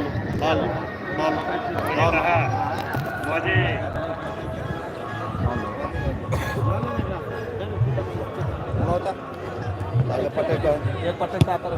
Hello hello hello. नव्हता लागलं पटक. एक पटक आता.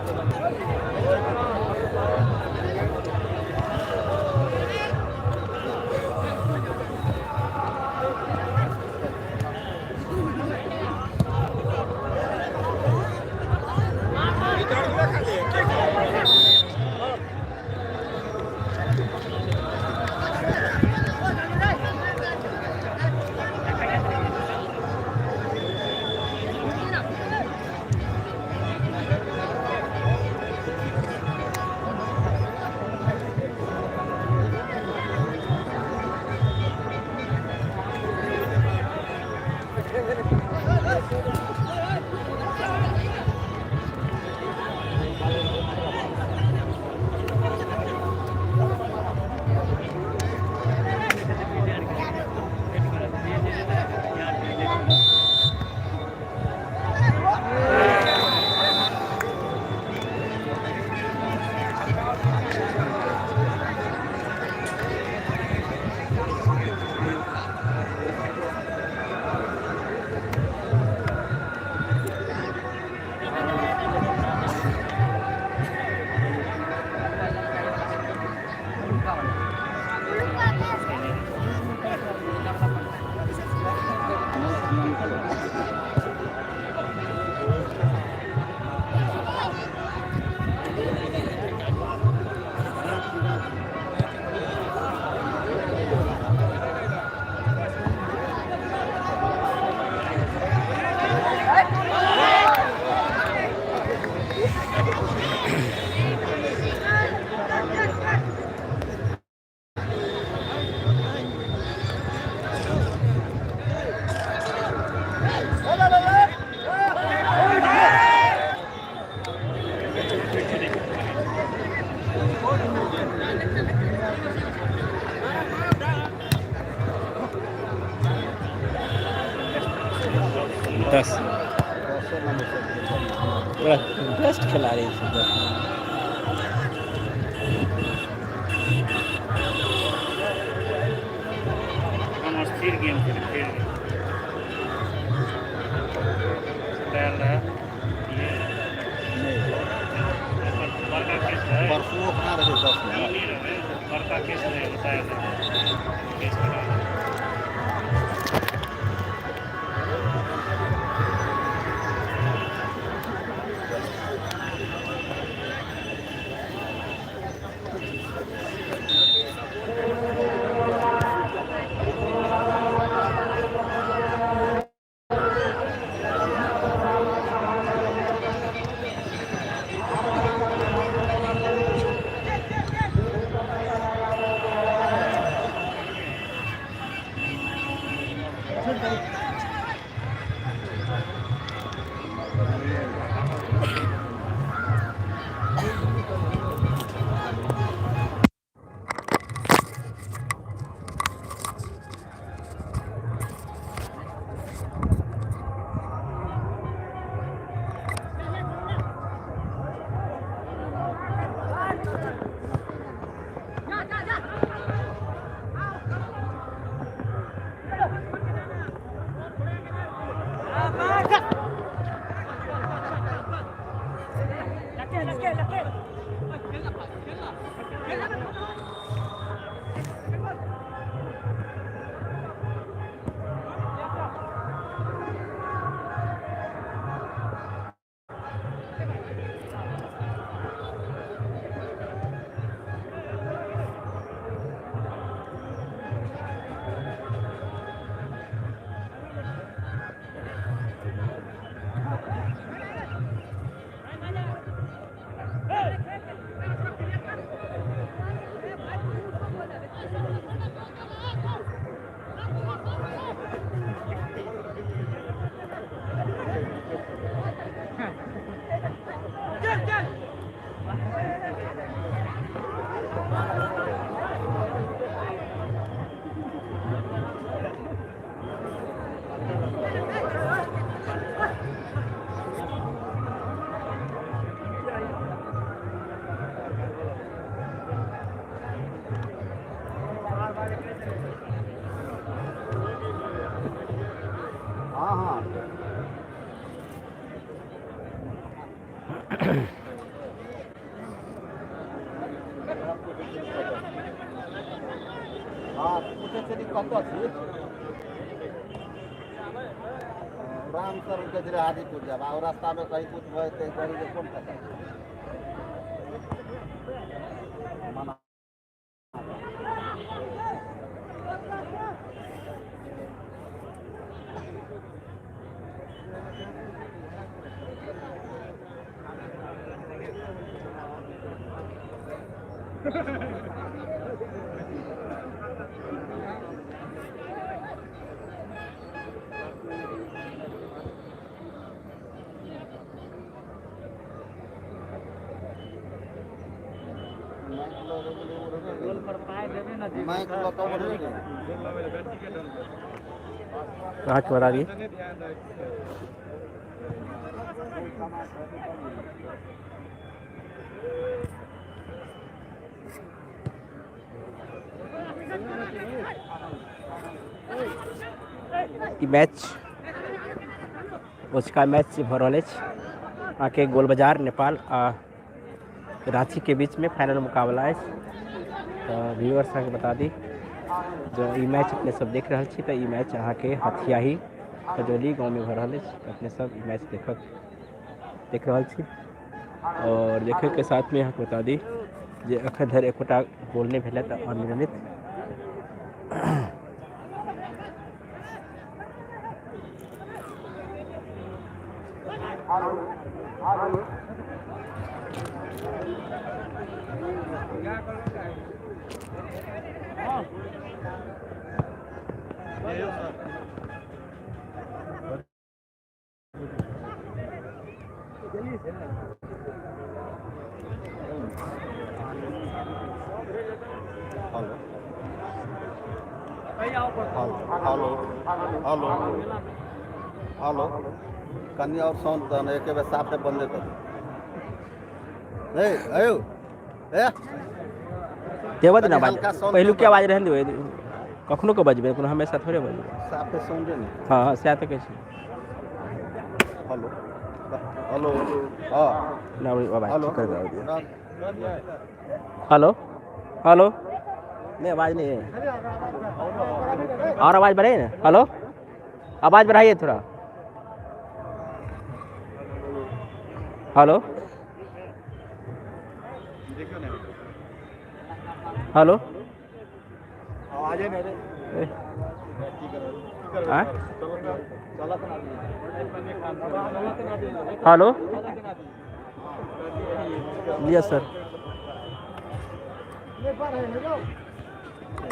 10. बेस्ट खिलाड़ी है। हम अस्थिर गेम खेले फिर तैयार रहा ये बड़का केस है। परसों अपना रहे 10 में। नहीं रहे, बड़का केस नहीं बताया था, केस करा। हँ पूछै छली कतऽ छी। राम शरण के धीरे हाजीपुर जायब आ रास्तामे कहीं कुछ भऽ जेतै गाड़ीके कोन पता। मना। माइक लऽ कऽ उड़बै ने। अहाँके बता दी। ई मैच ओझका मैच भऽ रहल अछि अहाँके गोल बाजार नेपाल आ राँचीके बीचमे फाइनल मुकाबला अछि। तऽ व्यूअर्स, अहाँके बता दी, जँ ई मैच अपने सब देख रहल छी तऽ ई मैच अहाँके हथियाही खजौली गाँवमे भऽ रहल अछि। अपने सब ई मैच देख रहल छी आओर देखैके साथमे अहाँके बता दी जे एखन धरि एकोटा गोल नहि भेलै, तऽ अनिर्णित। हेलो हेलो हेलो हेलो, कनि आओर साउंड दऽ ने, एके बेर साफे बन्दे कऽ दे। हे अयौ ए। देबऽ दे ने। कनि आवाज हल्का साउंड। पहिलुके आवाज रहने देबै, कखनो के बजबै, कोनो हमेशा थोड़े बजबै। साफे साउंडे नहि। हँ, सएह तऽ कहै छी। हेलो हेलो, हँ। नहि, आवाज हेलो। ठीक कर दिअ। हेलो हेलो, नहीं, आवाज़ नहीं है। और आवाज़ बढ़ाइए ना। हेलो, आवाज़ बढ़ाइए थोड़ा। Hello hello. ए, आँय? हेलो, लिअ सर।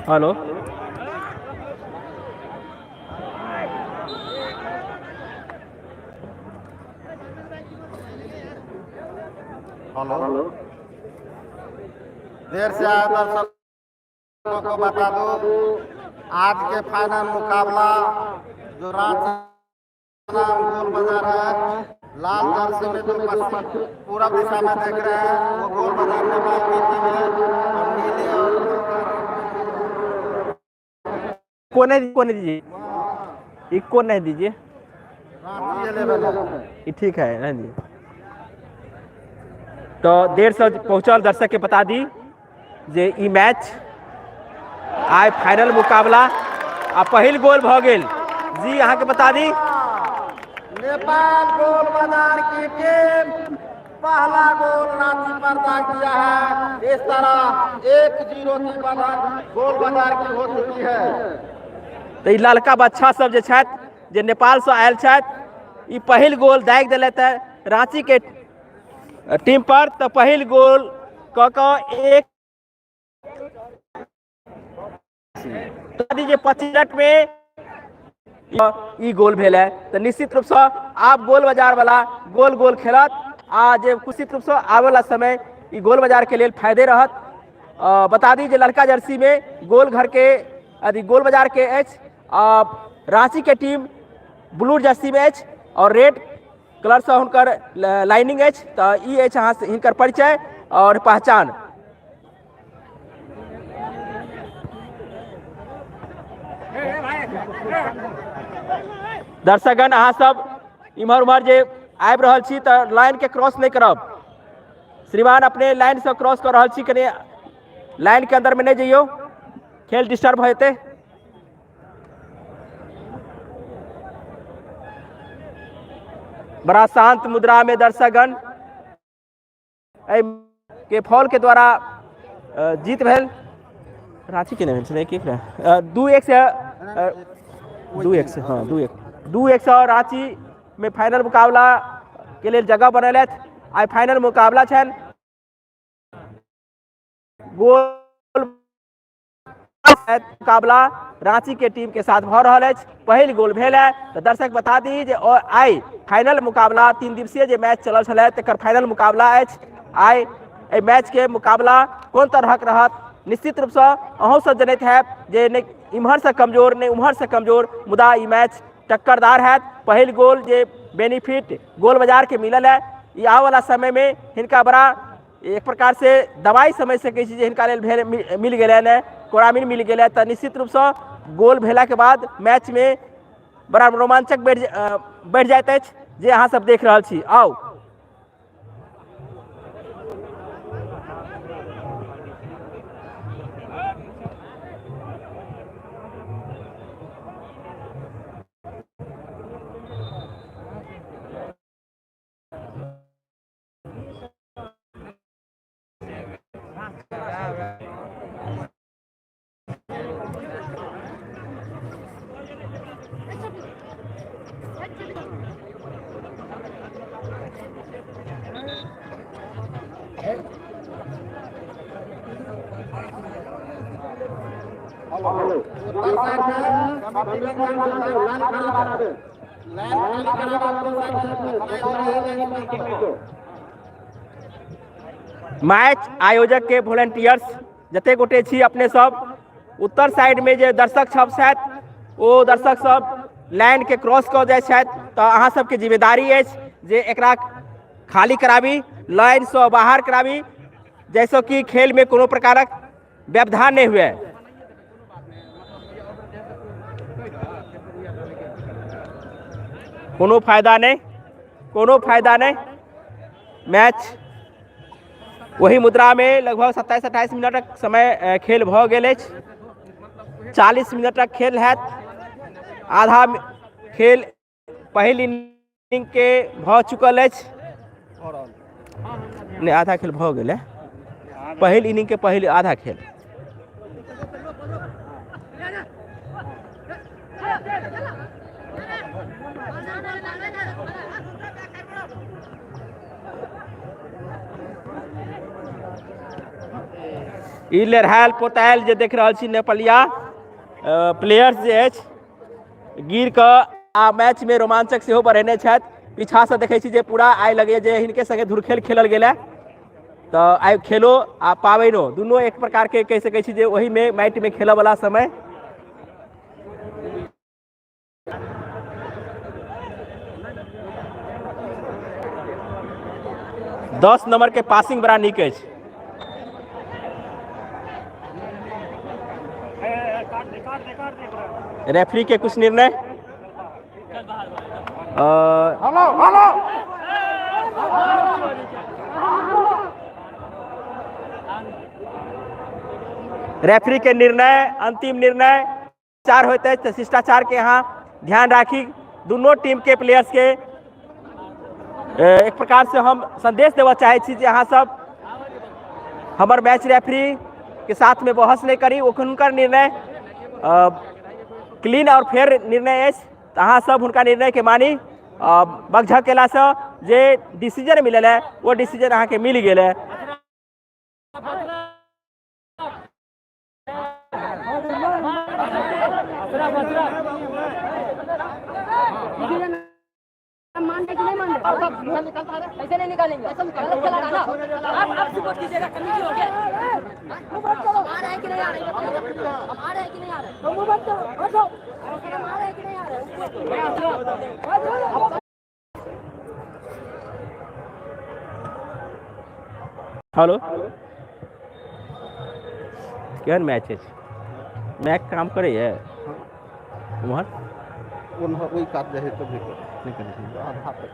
हेलो। हेलो, देर से आए दर्शकों को बता दो, आज के फाइनल मुकाबला जो रांची बनाम गोल बाजार है, लाल जर्सी में जो पश्चिम पूरब दिशा में देख रहे हैं वो गोल बाजार नेपाल की टीम है और नीले और को नहीं, को नहीं दीजिए, इको नहीं दीजिए। रांची 11 है। ई ठीक है, रहने दीजिए। तऽ देरसँ पहुँचल दर्शकके बता दी जे ई मैच आइ फाइनल मुकाबला आ पहिल गोल भऽ गेल। जी, अहाँके बता दी। नेपाल गोल बाजार की टीम पहला गोल रांची पर दाग दिया है। इस तरह 1-0 की बढ़त गोल बाजार की हो चुकी है। तऽ ई ललका बच्चा सब जे छथि, जे नेपालसँ आयल छथि, ई पहिल गोल दागि देलथि है राँचीके टीम पर। तऽ पहिल गोल कऽ कऽ एक जे 25 मिनट में ई गोल भेल है, तऽ निश्चित रूपसँ आब गोल बाजार वाला गोल गोल खेलत आ जे निश्चित रूपसँ आबयवला समय ई गोल बाजार के लेल फायदे रहत। बता दी जे ललका जर्सी में गोल घर के अथी गोल बाजार के अछि आ रांची के टीम ब्लू जर्सी में अछि और रेड कलर से हुनकर लाइनिंग अछि। तऽ ई अछि अहाँ हिनकर परिचय और पहचान। दर्शकगण, अहाँ सब इम्हर उम्हर जे आबि रहल छी तऽ लाइन के क्रॉस नहि करब। श्रीमान, अपने लाइन से क्रॉस कऽ रहल छी, कनि लाइन के अंदर में नहि जइयौ, खेल डिस्टर्ब भऽ जेतै। बड़ा शांत मुद्रा में दर्शकगण एहि के फॉल के द्वारा जीत भेल। रांची के नहि भेल छलै की? 2-1 से, 2-1 से, हाँ, 2-1, 2-1 से रांची में फाइनल मुकाबला के लेल जगह बनेलथि। आइ फाइनल मुकाबला छनि, गोल मुकाबला रांची के टीम के साथ भऽ रहल अछि। पहिल गोल भेल है। तऽ दर्शक बता दी जे आइ फाइनल मुकाबला 3 दिवसीय जे मैच चलल छलै तकर फाइनल मुकाबला अछि। आइ एहि मैच के मुकाबला कोन तरहक रहत, निश्चित रूपसँ अहूँ सब जनैत हैब जे नहि इम्हरसँ कमजोर नहि उम्हरसँ कमजोर, मुदा ई मैच टक्करदार हैत। पहिल गोल जे बेनिफिट गोल बाजार के मिलल है, ई आबऽवला समयमे हिनका बड़ा एक प्रकार से दवाइ समझि सकै छी जे हिनका लेल भेल मिल गेलनि हँ, कोरामिन मिल गेलै। तऽ निश्चित रूपसँ गोल भेलाके बाद मैचमे बड़ा रोमांचक बढ़ि जाइत अछि जे अहाँ सब देख रहल छी। आउ मैच आयोजक के वॉलंटियर्स जते गोटे छी अपने सब उत्तर साइड में जे दर्शक सब छथि ओ दर्शक सब लाइन के क्रॉस कऽ जाइ छथि, तऽ अहाँ सबके जिम्मेदारी अछि जे एकरा खाली कराबी, लाइनसँ बाहर कराबी, जाहिसँ कि खेलमे कोनो प्रकारक व्यवधान नहि हुए। कोनो फायदा नहि, कोनो फायदा नहि। मैच वही मुद्रामे लगभग 27-28 मिनटक समय खेल भऽ गेल अछि। 40 मिनटक खेल हैत, आधा खेल पहिल इनिंग के भऽ चुकल अछि। नहि, आधा खेल भऽ गेलै, पहिल इनिंग के पहिल आधा खेल। ई लेरहायल पोतायल जे देख रहल छी नेपालिया प्लेयर्स जे अछि गिर कऽ आ मैच में रोमांचक सेहो बढ़ेने छथि। पीछा से देखै छी जे पूरा आइ लगैए जे हिनके संगे धुरखेल खेलल गेलै। तऽ आइ खेलो आ पाबनिओ दुनू एक प्रकारके कहि सकै छी जे ओहिमे माटिमे खेलऽवला समय। 10 नंबर के पासिंग बड़ा नीक अछि। रेफरी के कुछ निर्णय। Hello hello referee के निर्णय अंतिम निर्णय चार होते हैं, तो शिष्टाचार के यहाँ ध्यान राखी। दोनों टीम के प्लेयर्स के एक प्रकार से हम संदेश देवा चाहे छी जे अहाँ सब हमर मैच रेफरी के साथ में बहस नहीं करी। हुनकर निर्णय क्लीन और फेयर निर्णय अछि, तऽ अहाँ सब हुनका निर्णय के मानी। बगझक केलासँ जे डिसीजन मिलल है वो डिसीजन अहाँके मिल गेल है। मान रहे कि नहीं मान रहे? ऐसे नहीं निकालेंगे, गलत चला रहा ना। आप सपोर्ट कीजिएगा, कमिटी हो गया। आ रहे हैं कि नहीं आ रहे? हम आ रहे हैं कि नहीं आ रहे? हम आ रहे हैं कि नहीं आ रहे? हेलो, केहन मैच अछि? मैच काम करैए उम्हर? ओम्हर ओहि कात जाइ तऽ नहि नहि करै छै। आधा तक।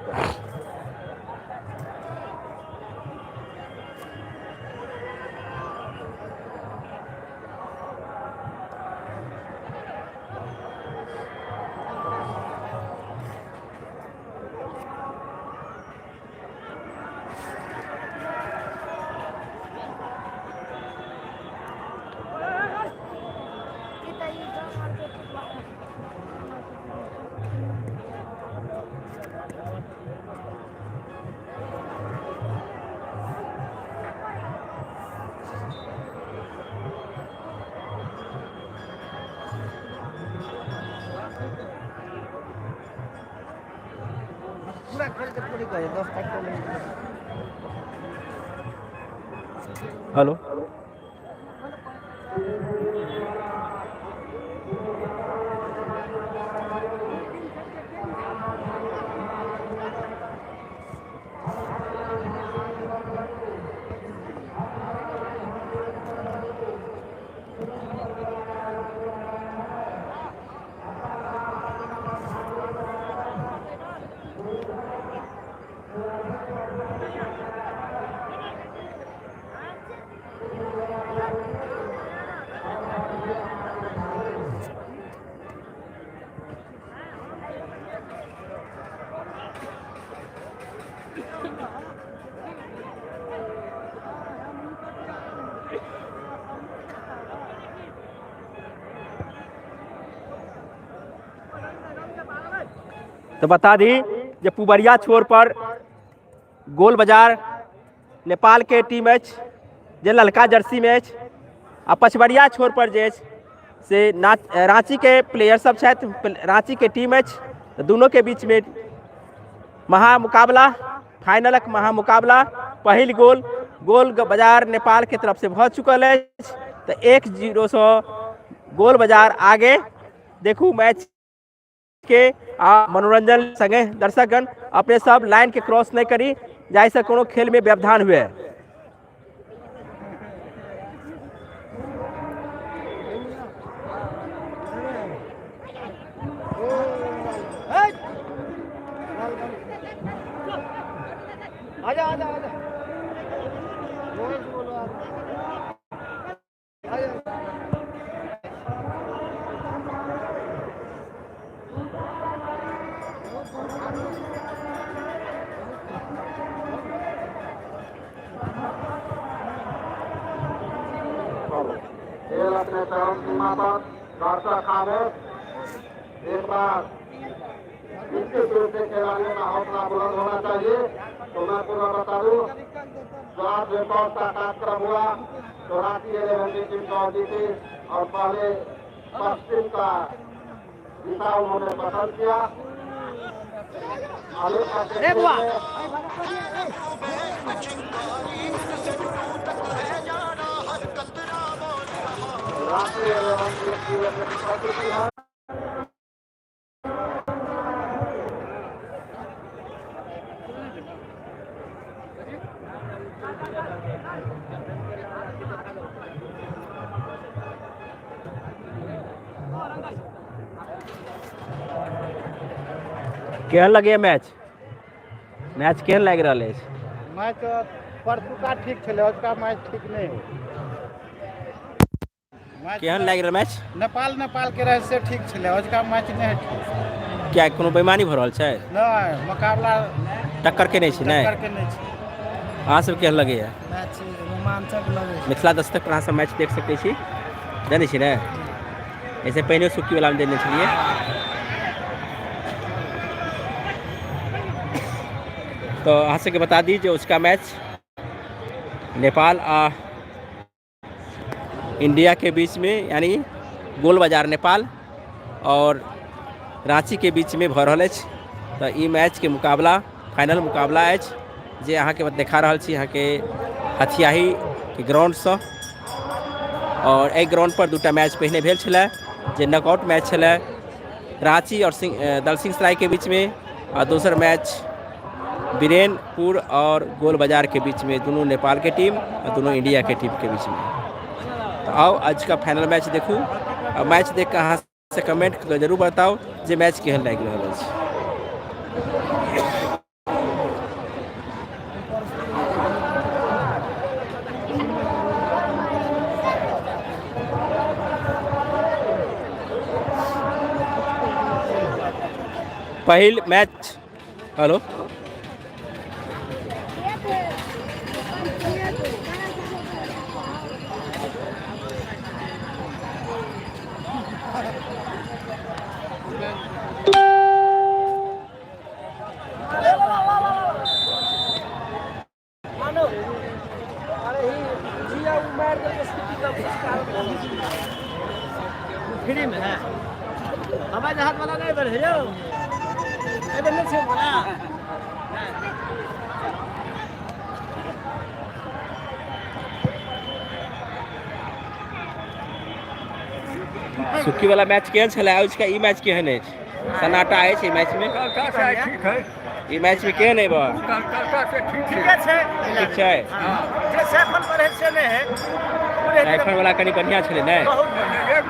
हेलो। तो बता दी जे पुबरिया छोर पर गोल बाजार नेपाल के टीम अछि जे ललका जर्सी में अछि आ पछबरिया छोर पर जे अछि से रांची के प्लेयर सब छथि, रांची के टीम अछि। तऽ दुनू के बीच में महामुकाबला, फाइनलक महामुकाबला। पहिल गोल गोल बाजार नेपाल के तरफ से भऽ चुकल अछि, तऽ 1-0 सँ गोल बाजार आगे। देखू मैच के आ मनोरंजन संगे दर्शकगण अपने सब लाइन के क्रॉस नहीं करी जाहिसँ कोनो खेल में व्यवधान हुए। आजा आजा आजा। खेल अपने चरम सीमा पर, दर्शक खामोश। एक बार निश्चित रूप से खिलाड़ियों का हौसला बुलंद होना चाहिए। तो मैं पुनः बता दूं, जो आज जो टॉस का कार्यक्रम हुआ तो रांची इलेवन की टीम टॉस जीती और पहले पश्चिम का दिशा उन्होंने पसंद किया। रांची इलेवन की प्रस्तुति है। केहन लगैया मैच? मैच केहन लागि रहल अछि? मैच परसुका ठीक छलै, अजुका मैच ठीक नहि हो। केहन लागि रहल मैच? नेपाल नेपाल के रहे से ठीक छलै, अजुका मैच नहि ठीक। किया, कोनो बेईमानी भऽ रहल छै? नहि, मुकाबला टक्कर के नहि छै? नहि, टक्कर के नहि छै। अहाँ सब केहन लगैया? मैच रोमांचक लगै छै। मिथिला दस्तक पर अहाँ सब मैच देख सकै छी, जानै छी ने? एहिसँ पहिने सुक्की वाला मे देने छलियै। तो अहाँ सबके बता दी जे उसका मैच नेपाल आ इंडिया के बीच में, यानी गोल बाजार नेपाल और रांची के बीच में भऽ रहल अछि। तऽ ई मैच के मुकाबला फाइनल मुकाबला अछि जे अहाँके देखा रहल छी अहाँके हथियाही के ग्राउंडसँ। और एहि ग्राउंड पर दूटा मैच पहिने भेल छलै जे नॉकआउट मैच छलै रांची और दलसिंहसराय के बीच में, आ दोसर मैच बीरेनपुर और गोल बाजार के बीच में, दोनों नेपाल के टीम और दोनों इंडिया के टीम के बीच में। तो आओ आज का फाइनल मैच देखू आ मैच देख के अहाँ से कमेंट कऽ जरूर बताउ जे मैच केहन लागि रहल अछि। पहिल मैच हेलो फ्री में है, हवाई जहाज वाला नहीं बढ़े यौ, एहिबेर नहि छै बोला। सुक्की वाला मैच केहन छलै अजुका ई मैच केहन अछि सन्नाटा अछि ई मैच में ठीक है ई मैच में केहन है बा ठीके छै ठीक छै जे सैफल पर है से नहि है राइफल वाला कनि बढ़िया छलै ने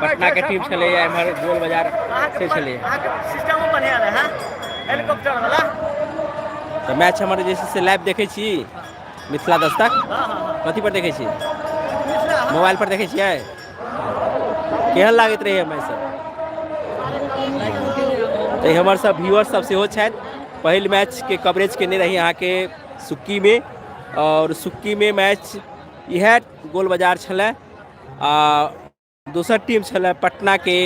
पटना के टीम छलै एम्हर गोल बाजार से छलै अहाँके सिस्टमो बढ़िया रहै हेलीकॉप्टर वाला तऽ मैच हमर जे छै से लाइव देखै छी मिथिला दस्तक कथी पर देखै छी मोबाइल पर देखै छियै केहन लागैत रहैए मैच सब तऽ हमर सब व्यूअर सब सेहो छथि पहिल मैचके कवरेज केने रही अहाँके सुक्कीमे आओर सुक्कीमे मैच इएह गोल बाजार छलै आ दोसर टीम छलै पटनाके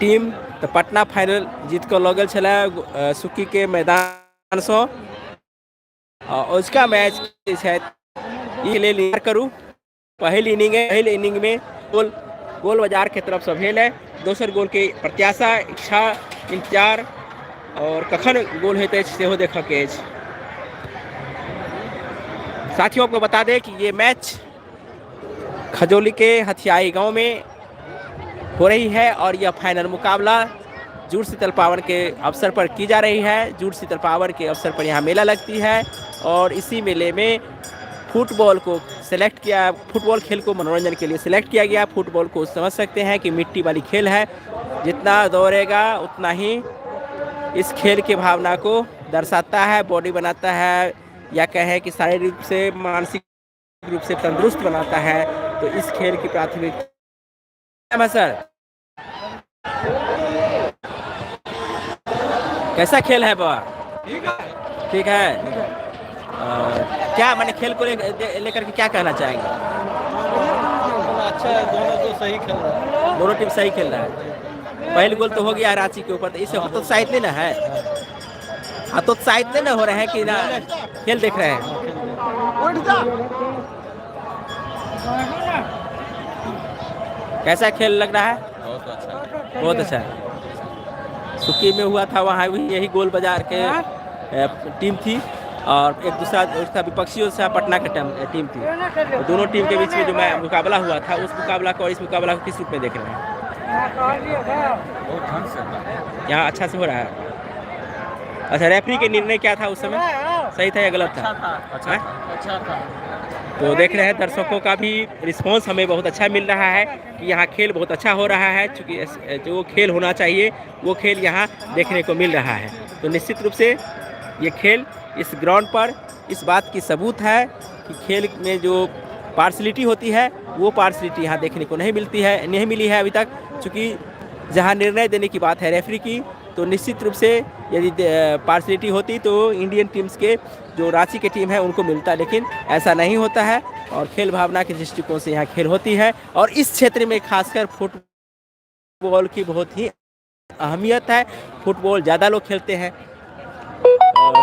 टीम तऽ पटना फाइनल जीत कऽ लऽ गेल छलै सुक्कीके मैदानसँ आ अजुका मैच जे छथि ई लेल करू पहिल इनिंग पहिल इनिंगमे गोल गोल बाजारके तरफसँ भेल है दोसर गोलके प्रत्याशा इच्छा इंतजार आओर कखन गोल होइत अछि सेहो देखऽके अछि। साथियों आपको बता दें कि ये मैच खजौली के हथियाई गांव में हो रही है और यह फाइनल मुकाबला जुड़ शीतल पावन के अवसर पर की जा रही है। जुड़ शीतल पावन के अवसर पर यहाँ मेला लगती है और इसी मेले में फुटबॉल को सिलेक्ट किया, फुटबॉल खेल को मनोरंजन के लिए सिलेक्ट किया गया। फुटबॉल को समझ सकते हैं कि मिट्टी वाली खेल है, जितना दौड़ेगा उतना ही इस खेल के भावना को दर्शाता है, बॉडी बनाता है या कहें कि शारीरिक रूप से मानसिक रूप से तंदुरुस्त बनाता है। तो इस खेल की प्राथमिकता है। सर कैसा खेल है बाबा? ठीक है। क्या मैंने खेल को लेकर के क्या कहना चाहेंगे? अच्छा है, दोनों तो सही खेल रहा है। दोनों टीम सही खेल रहा है। पहल गोल तो हो गया रांची के ऊपर, तो इससे हतोत्साहित नहीं ना है? हतोत्साहित नहीं ना हो रहे हैं कि ना खेल देख रहे हैं? कैसा खेल लग रहा है? बहुत अच्छा। बहुत अच्छा है। सुक्की में हुआ था, वहाँ भी यही गोल बाजार के टीम थी और एक दूसरा उसका विपक्षी से पटना के टीम थी। तो दोनों टीम के बीच में जो मुकाबला हुआ था, उस मुकाबला को और इस मुकाबला को किस रूप में देख रहे हैं? बहुत ढंग से था। यहाँ अच्छा से हो रहा है। अच्छा, रेफरी के निर्णय क्या था उस समय, सही था या गलत था? अच्छा हाँ? था, अच्छा था। तो देख रहे हैं दर्शकों का भी रिस्पांस हमें बहुत अच्छा मिल रहा है कि यहाँ खेल बहुत अच्छा हो रहा है। चूँकि जो खेल होना चाहिए वो खेल यहाँ देखने को मिल रहा है। तो निश्चित रूप से ये खेल इस ग्राउंड पर इस बात की सबूत है कि खेल में जो पार्सलिटी होती है वो पार्सलिटी यहाँ देखने को नहीं मिलती है, नहीं मिली है अभी तक। चूँकि जहाँ निर्णय देने की बात है रेफरी की, तो निश्चित रूप से यदि पार्सलिटी होती तो इंडियन टीम्स के जो रांची के टीम है उनको मिलता, लेकिन ऐसा नहीं होता है। और खेल भावना के दृष्टिकोण से यहाँ खेल होती है और इस क्षेत्र में खासकर फुटबॉल की बहुत ही अहमियत है। फुटबॉल ज़्यादा लोग खेलते हैं। और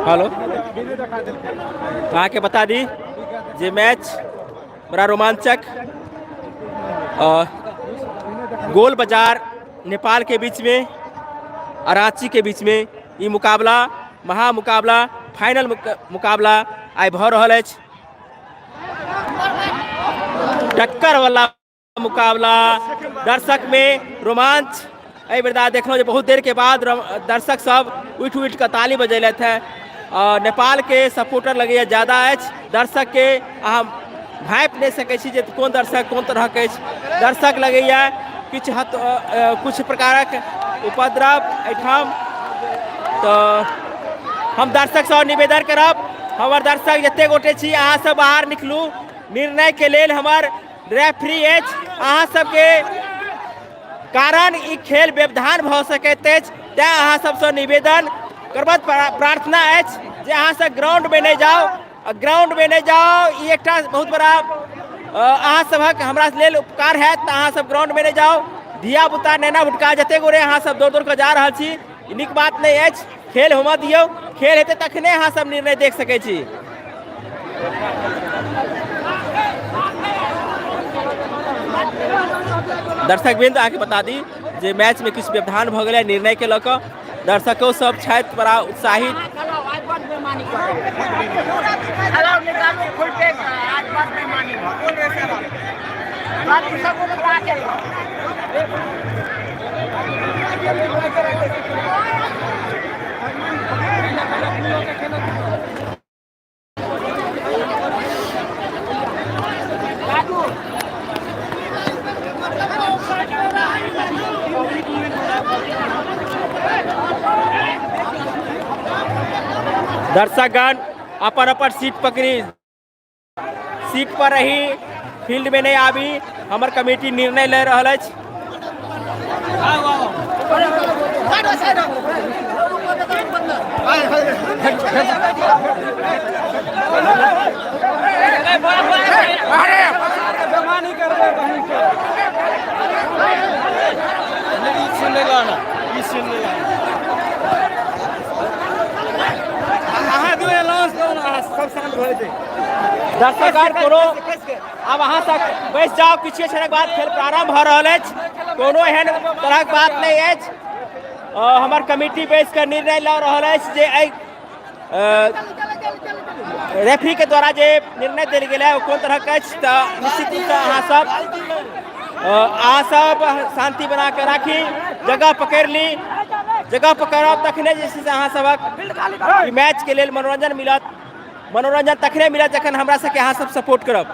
हेलो, अहाँके बता दी जे मैच बड़ा रोमांचक गोल बाजार नेपाल के बीच में और रांची के बीच में ई मुकाबला महामुकाबला फाइनल मुकाबला आइ भऽ रहल अछि। टक्कर वाला मुकाबला, दर्शक में रोमांच। एहि बेर देखलहुँ जे बहुत देर के बाद दर्शक सब उठि उठि कऽ ताली बजेलथि हेँ। और नेपाल के सपोर्टर लगैए ज़्यादा अछि। दर्शक के अहाँ भाँपि नहि सकै छी जे कोन दर्शक कोन तरहक अछि। दर्शक लगैए किछु हत किछु प्रकारक उपद्रव एहिठाम। तऽ हम दर्शकसँ निवेदन करब, हमर दर्शक जतेक गोटे छी अहाँ सब बाहर निकलू। निर्णयके लेल हमर रेफरी अछि। अहाँ सबके कारण ई खेल व्यवधान भऽ सकैत अछि, तेँ अहाँ सबसँ निवेदन करबत प्रार्थना अछि जे अहाँ सब ग्राउंडमे नहि जाउ। ग्राउंडमे नहि जाउ, ई एकटा बहुत बड़ा अहाँ सभक हमरा लेल उपकार हैत तऽ अहाँ सब ग्राउंडमे नहि जाउ। धिया पुता नेना भुटका जते गोरे अहाँ सब दौड़ दौड़ कऽ जा रहल छी, ई नीक बात नहि अछि। खेल होमऽ दियौ, खेल हेतै तखने अहाँ सब निर्णय देख सकै छी। दर्शक वृंद, अहाँके बता दी जे मैचमे किछु व्यवधान भऽ गेलै निर्णयके लऽ कऽ। दर्शको सब छथि बड़ा उत्साहित। दर्शकगण अपन अपन सीट पकड़ी, सीट पर रही, फील्ड में नहीं आबी। हमर कमेटी निर्णय ले रहल अछि। दर्शकगण कोनो आब अहाँ सब बैस जाउ, किछु क्षणक बाद खेल प्रारंभ भऽ रहल अछि। कोनो एहन तरहक बात नहि अछि। हमर कमिटी बैस कऽ निर्णय लऽ रहल अछि जे एहि रेफरी के द्वारा जे निर्णय देल गेल है ओ कोन तरहक अछि। तऽ निश्चित रूपसँ अहाँ सब शांति बना कऽ राखी, जगह पकड़ि ली। जगह पकड़ब तखने जे छै से अहाँ सबक ई मैच के लेल मनोरंजन मिलत। मनोरंजन तखने मिलत जखन हमरा सबके अहाँ सब सपोर्ट करब।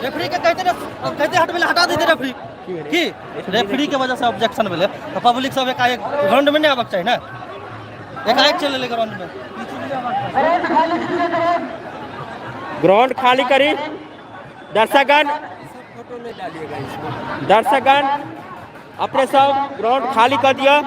रेफरी के कहते ना, कहते हट हटा देते रेफरी की। रेफरी के वजह से ऑब्जेक्शन भेलै तऽ पब्लिक सब एकाएक ग्राउंड में नहीं आबक चाही ना, एकाएक चलि एलै ग्राउंड में। ग्राउंड खाली करी दर्शकगण, दर्शकगण अपने सब ग्राउंड खाली कर दिअ।